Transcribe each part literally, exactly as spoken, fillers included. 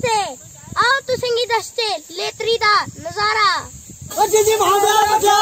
ते आओ तुसेंगी दसदे लेतरी दा नजारा। ओ जी जी भांगड़ा बजा।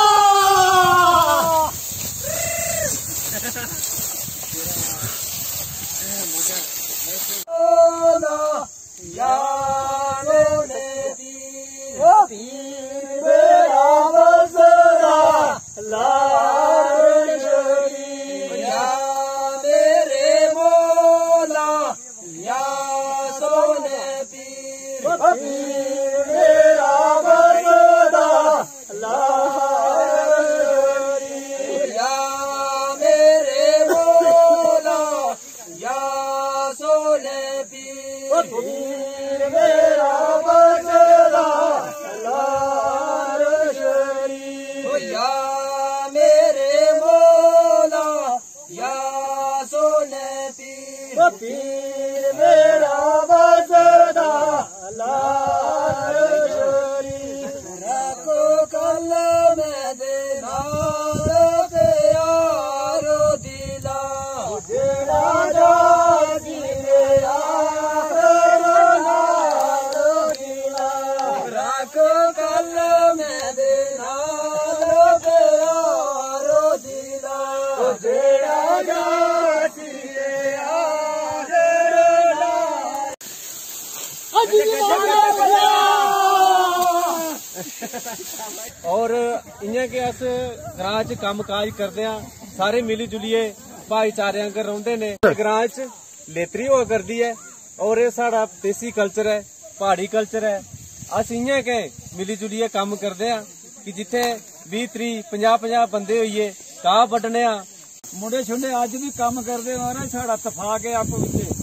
और इ'यां गै अस ग्रां च कम्म काज करदे आं, सारे मिली जुलियै भाईचारे आंगर रौंह्दे ने। ग्रां च लेतरी होआ करदी ऐ और एह् साढ़ा देसी कल्चर ऐ, प्हाड़ी कल्चर ऐ। अस इ'यां गै मिली जुलियै कम्म करदे आं कि जित्थै बीह् त्रीह् पंजाह् पंजाह् बंदे होइयै घाह् बड्ढने आं। मुंडे छुंडे अज्ज बी कम्म करदे महाराज, साढ़ा तफाक ऐ आपूं बिच्चे।